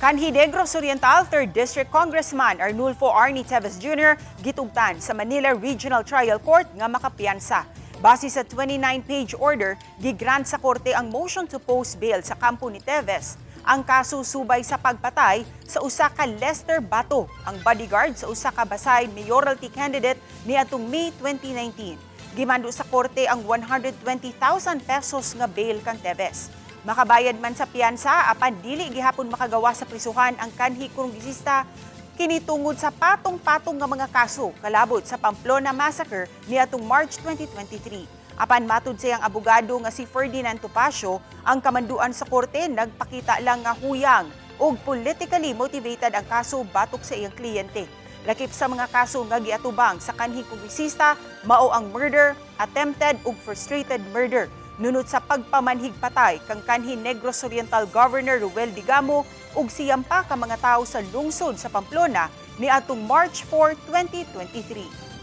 Kanhi Negros Oriental 3rd District Congressman Arnulfo Arnie Teves Jr. gitugtan sa Manila Regional Trial Court nga makapiyansa. Base sa 29-page order, gigrant sa korte ang motion to post bail sa kampo ni Teves. Ang kaso subay sa pagpatay sa usa ka Lester Bato, ang bodyguard sa usa ka Basay mayoralty candidate niadtong May 2019. Gimando sa korte ang 120,000 pesos nga bail kang Teves. Makabayad man sa piyansa apan dili gihapon makagawa sa prisuhan ang kanhi kongresista kini tungod sa patong-patong nga mga kaso kalabot sa Pamplona Massacre niadtong March 2023. Apan matud sa iyang abogado nga si Ferdinand Topacio, ang kamanduan sa korte nagpakita lang nga huyang ug politically motivated ang kaso batok sa iyang kliyente. Lakip sa mga kaso nga giatubang sa kanhi kongresista mao ang murder, attempted ug frustrated murder nunot sa pagpamanhig patay kang kanhi Negros Oriental Governor Roel Degamo ug siyam pa ka mga tawo sa lungsod sa Pamplona niadtong March 4, 2023.